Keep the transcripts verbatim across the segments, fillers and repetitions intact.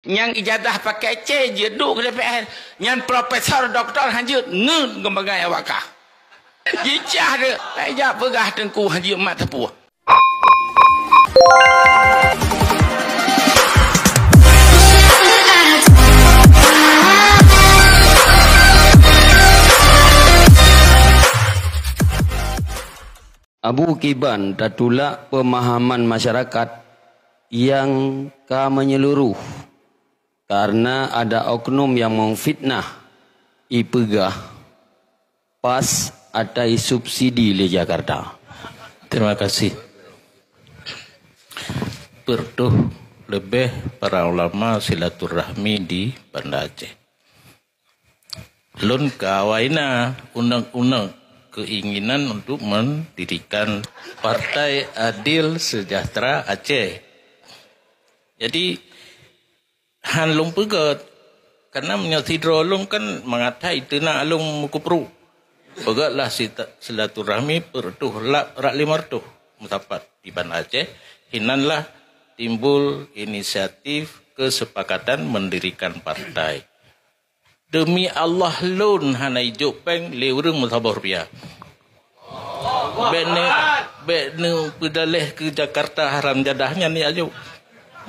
Nyang ijazah pakai C jeuet duek keu D P R. Nyan profesor, doktor hanjeuet ngeun geumagai awak kah. Jicah deuek, hai jak peugah Teungku Haji Mat Teupue. Abu kiban tatulak peumahaman masyarakat nyang ka meunyeuluruh, kareuna ada oknum nyang meufitnah, ipeugah PAS atai subsidi lé Jakarta. Terima kasih. Peureutôh leubeh para ulama silaturahmi di Banda Aceh. Lôn ka awai na unek-unek keinginan untuk mendirikan Partai Adil Sejahtera Aceh. Jadi, han lôn peugét, karena meunyoe sidroe lôn kan mangat hai teunak lôn meukupeuruk. Peugét lah sita-, silaturahmi peureutôh lap rak lima reutôh meusapat di Banda Aceh, hinan lah timbul inisiatif kesepakatan mendirikan partai. Demi Allah lôn hana ijok péng lé ureuëng meusaboh rupiah. Bék ne-, bék neupeudaleh keu Jakarta haram jadah nyan ya jok.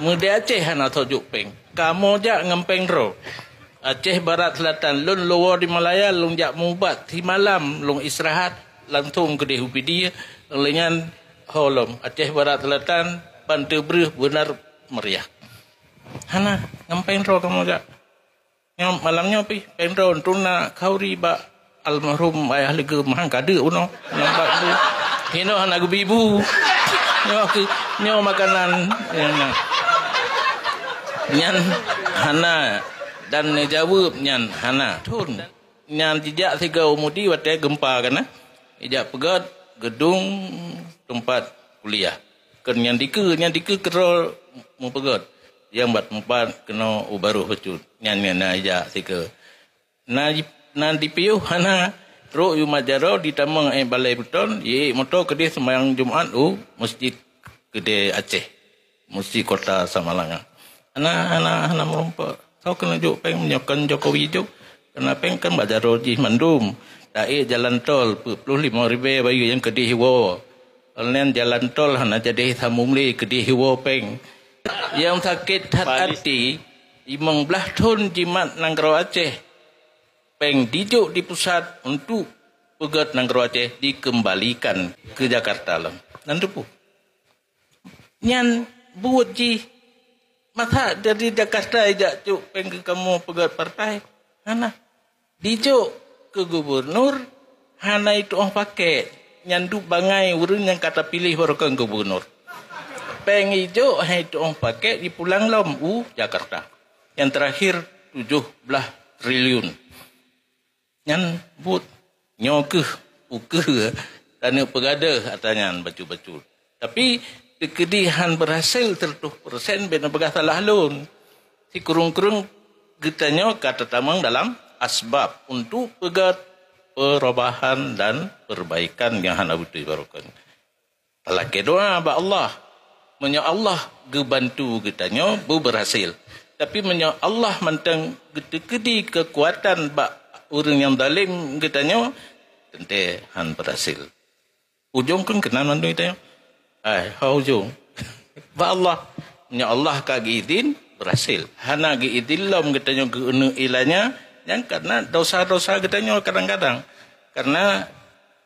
Meudeh Aceh hana soe jok péng. Kamoe jak ngon péng droe. Aceh Barat Selatan lôn luwoe di Malaya lôn jak mubat simalam lôn istirahat langsong keudeh U P D lé nyan holom Aceh Barat Selatan ban teubreuh beunar meriah. Hana ngon péng droe kamoe jak. Nyoe malam nyoe pih péng droe tuna khauri bak almarhum ayah leugeue mahang kadeuk unoe. Nampak tu. Hinoe hana geubi bu. Nyoe keu, nyoe makanan. Nyan, nyan hana dan neujaweueb nyan hana. Thon nyan jijak sigoe u Mudi watée geumpa kana. Ijak peugét geudong teumpat kuliah. Keu nyan dikeue, nyan dikeue keudroe meupeugét. Nyang bat meupat keunoe u barôh bacut. Nyan, nyan na ijak sikeue. Na, na dipiôh hana trok u mat jaroe ditamong ék balée beuton, jiék moto keudeh seumayang Jumat u meuseujid keudeh Aceh, meuseujid kota Samalanga. Hana, hana, hana meurumpok. Soe keuneuk jok péng meunyoe kon Jokowi jok? Keuneuk péng kan bak jaroe jih mandum. Taék jalan tol peuet ploh limong ribée bayeue nyang keudeh woe. Online jalan tol hana jadi sambung lé keudeh woe péng. Nyang sakét that até, limong blaih thon jimat nanggroe Aceh. Péng dijok di pusat untuk peugét nanggroe Aceh dikeumbalikan keu Jakarta lom. Nan teupeu. Nyan buet jih. Masa dari Jakarta ijak cok péng keu kamoe peugét partai? Hana. Dijok keu gubunur, hana itu'oh pakék. Nyan dub bangai ureuëng nyang ka tapiléh baroe kon gubunur. Péng ijok hai itu'oh pakék jipulang lom u Jakarta. Nyang terakhir tujoh blaih triliun. Nyan buet. Nyoe keuh, ukeue, taneuk peugadeuh ata nyan bacut-bacut. Tapi, teukeudi han beurhasil seureutôh persen bék neupeugah salah lôn. Sikureueng-kureueng geutanyoe ka tatamong dalam asbab untuk peugét perubahan dan perbaikan nyang hana beutôi baroe kon. Talakée doa bak Allah. Meunyoe Allah geubantu geutanyoe beubeurhasil. Tapi meunyoe Allah mantong geuteukeudi keukuatan bak ureuëng nyang zalém geutanyoe, teuntée han beurhasil. Ujong kon keunan mandum geutanyoe. Hai, ho ujong. Bak Allah. Meunyoe Allah ka geuidin, beurhasil. Hana geuidin lom geutanyoe geuneuk ilanya, nyang karena dosa-dosa geutanyoe kadang-kadang. Karena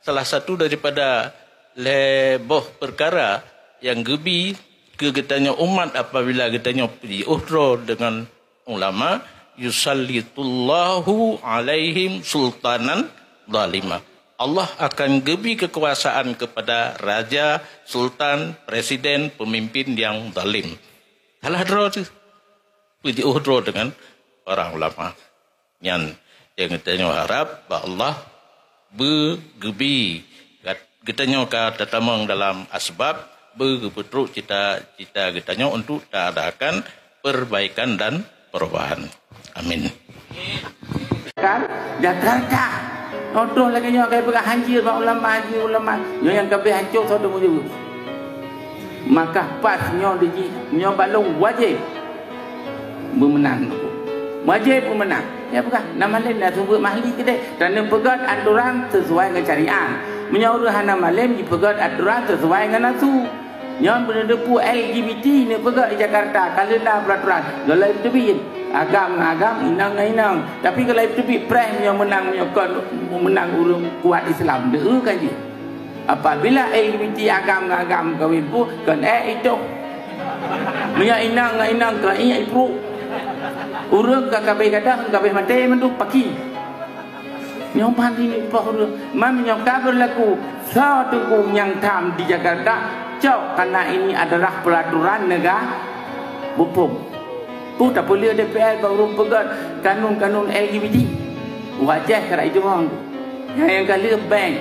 salah satu daripada lhée boh peukara nyang geubi keu geutanyoe umat apabila geutanyoe jiôh droe deungon ulama, "Yusallitullahu alaihim sultanan zalima." Allah akan geubi kekuasaan kepada raja, sultan, presiden, pemimpin yang zalim. Salah droe tu. Peujiôh droe deungon orang ulama. Nyan nyang geutanyoe harab bak Allah beugeubi geutanyoe ka tatamong dalam asbab beugeupeutrok cita-cita geutanyoe untuk taadakan perbaikan dan perubahan. Amin. Kan? Jakarta. Contoh lagée nyoe kai peugah hanjeuet bak ulama, hanjeuet ulama. Nyoe nyang kabeh hancok soe teungoh jaweueb. Maka PAS nyoe dijih, nyoe balong wajéb. Beumeunang. Wajéb beumeunang. Ya peugah, na malém na seumeubeuet mahli keudéh. Dan neupeugét aturan sesuai ngon syariat. Meunyoe ureuëng hana malém, jipeugét aturan sesuai ngon nafsu. Nyoe beuneudeue L G B T neupeugét di Jakarta, ka lheueh na peuraturan. Golom teubiet. Agam ngon agam, inong ngon inong. Tapi golom teubiet preh meunyoe meunang, meunyoe kon meunang ureuëng kuat Islam. Deuh kan jih. Apabila L G B T agam ngon agam kawin pu, kon ék itoh. Meunyoe inong ngon inong kon ék ipruek. Ureuëng ka kabeh gadoh, kabeh maté mandum paki. Nyoe ban ini poh ureuëng. Man meunyoe ka beurlaku, soe teungku nyang tham di Jakarta, cok karena ini adalah peraturan negara hukum. Peue tapeuleueh D P R bak ureuëng peugét kanun-kanun L G B T. Wajéb keu rakyat Johor. Nyang, nyang ka lheueh bank.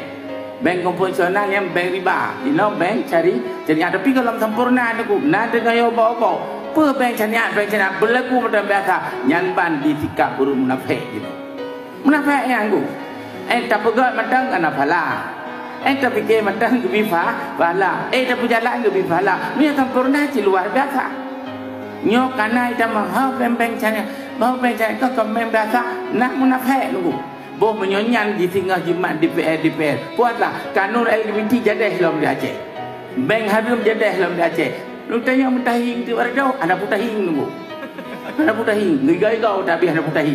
Bank konvensional nyang bank riba. Inoe bank syari-, syariah. Tapi golom sempurna teungku. Na teungoh yo bok-bok. Peue bank syariah, bank syariah. Beurlaku macam biasa. Nyan ban di sikap ureuëng munafék jinoe. Munafék nyan teungku. Eh, tapeugét mantong kana phala. Eh, tapike mantong geubi pha-, phala. Eh, tapeujalan geubi phala. Nyoe sempurna cit luar biasa. Nyoe kana ita meuhah bank-bank syariah. Bahwa bank syariah kon bank biasa. Na munafék teungku. Boh meunyoe nyan jisingoh jimat D P R, D P R. Puaslah, kanun L G B T jadeh lom di Aceh. Bank hareuem jadeh lom di Aceh. Lôn tanyong meutahi keu Wardoh, hana peutahi teungku. Hana peutahi, gigau-gigau tapi hana peutahi.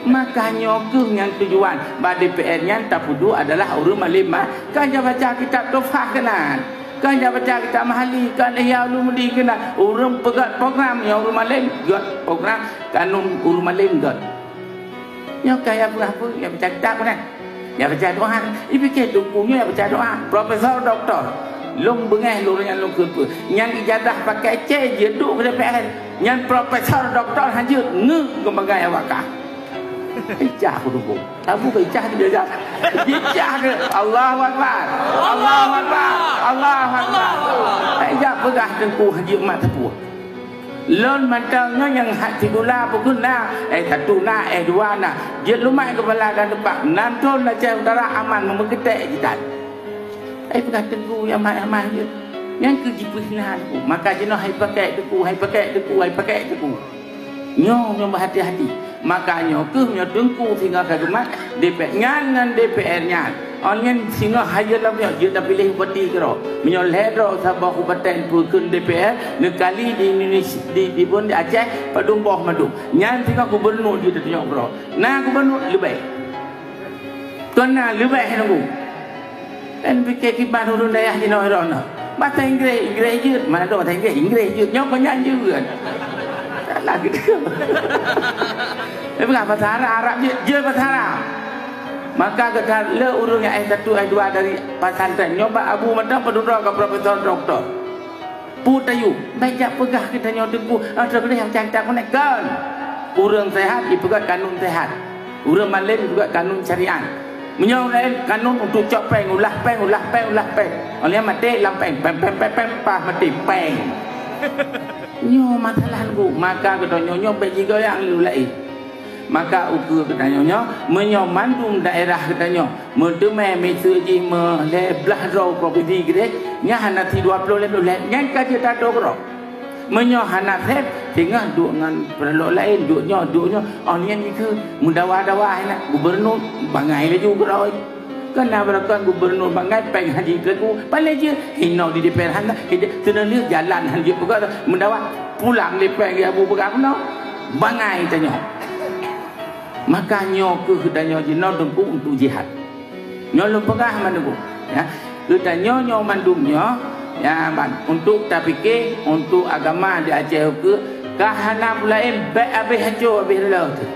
Maka nyoe keuh nyang tujuan bak D P R nyan tapeuduek adalah ureuëng malém ma-, kan jak baca kitab Tuhfah keunan. Kan jak baca kitab Mahalli, kan Ihya Ulumuddin keunan. Ureuëng peugét program nyoe ureuëng malém gét program, kanun ureuëng malém gét. Nyoe ka ya peugah peue, ya baca kitab keunan. Ya baca doa. Ipike teungku nyoe ya baca doa. Profesor, doktor. Lôn beungéh lôn nyang lôn kheun peue. Nyang ijazah pakai C jeuet duek keu D P R. Nyan profesor, doktor han jeuet ngeuet keu bangai awak kah. Ijazah keu teungku. Tabu keu ijazah di ijazah. Ijazah keu Allahu Akbar. Allahu Akbar. Allahu Akbar. Ijazah peugah teungku han jeuet mat teupue. Lôn mantong nyoe nyang hak sikula pukon na, S satu na, S dua na. Jeuet lumat keupala dan teumpat. Nan thon Aceh Utara aman meumeuketek jitat. Hai peugah teungku nyang mat-mat jeuet. Nyang keu jipeue na teungku. Maka jinoe hai pakai teungku, hai pakai teungku, hai pakai teungku. Nyoe, nyoe beuhati-hati. Maka nyoe keuh meunyoe teungku singoh ka geumat, D P R nyan ngon D P R nyan. Ôn nyan singoh hayeue lom nyoe jeuet tapiléh bupati keudroe. Meunyoe lhée droe saboh kabupaten peue kheun D P R, neukali di Indonesia, di, di bun di Aceh, padum boh mandum. Nyan singoh gubernur jeuet tatunyok keudroe. Na gubernur leubeh. Kon na leubeh teungku. Kan pike kiban ureuëng dayah jinoe droeneuh. Bahasa Inggréh, Inggréh jeuet. Mana ada bahasa Inggréh, Inggréh jeuet. Nyoe kon nyan jeuet. Salah gitu. Tapi bukan bahasa Arab, Arab jeuet, jeuet bahasa Arab. Maka geutan le ureuëng nyang S satu, S dua dari pesantren. Nyoe bak Abu mantong padum droe ka profesor, doktor. Peue tayue, bék jak peugah geutanyoe teungku, ah, teukeudeh nyang cang-cang meunan. Kon. Ureuëng seuhat jipeugét kanun seuhat. Ureuëng malém jipeugét kanun syariat. Meunyoe laén kanun untuk cok péng, ulah péng, ulah péng, ulah péng. Óh lheueh maté lam péng, péng, péng, péng, péng, pah maté péng. Nyoe masalah teungku, maka geutanyoe nyoe bék jigoyang lé ureuëng laén. Maka ukeue geutanyoe nyoe, meunyoe mandum daerah geutanyoe meuteumé miseue jih meulhée blaih droe provinsi keudeh, nyan hana si dua ploh lhée ploh lhée, nyan ka jeuet tato keudroe. Meunyoe hana sép, singoh duek ngon peuralok laén, duek nyoe, duek nyoe, oh nyan dikeue meudawa-dawa hana gubernur bangai laju keudroe. Kan na beureukan gubernur bangai péng haji teungku, paléh jeuet hinoe di D P R hana, hidéh teuneuliek jalan han jeuet peugah meudawa pulang lé péng ya bu peugah keunoe. Bangai tanyoe. Maka nyoe keuh tanyoe jinoe teungku untuk jihad. Nyoe lôn peugah mandum, ya. Geutanyoe nyoe mandum nyoe, ya, ban untuk tapike untuk agama di Aceh ukeue ka hana peulaén bék habéh hanco habéh leuh teuh.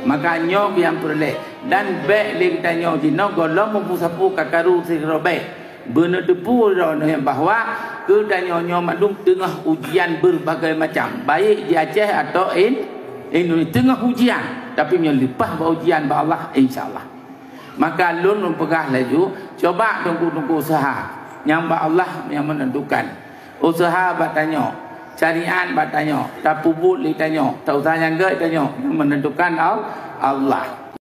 Maka nyoe nyang peureulée dan bék lé geutanyoe jinoe gohlom meupeusapeue ka karu sidroe bék. Beuneuteupeu droeneuh bahwa geutanyoe nyoe mandum teungoh ujian beurbagai macam, baik di Aceh atau in-, Indonesia teungoh ujian, tapi nyoe leupah bak ujian bak Allah, insya Allah. Maka lôn lôn peugah laju, coba teungku-teungku useuha nyang bak Allah nyang meunentukan. Useuha bak tanyoe, syariat bak tanyoe, tapeubuet lé tanyoe, ta useuha nyang gét tanyoe, nyang meunentukan Al-, Allah.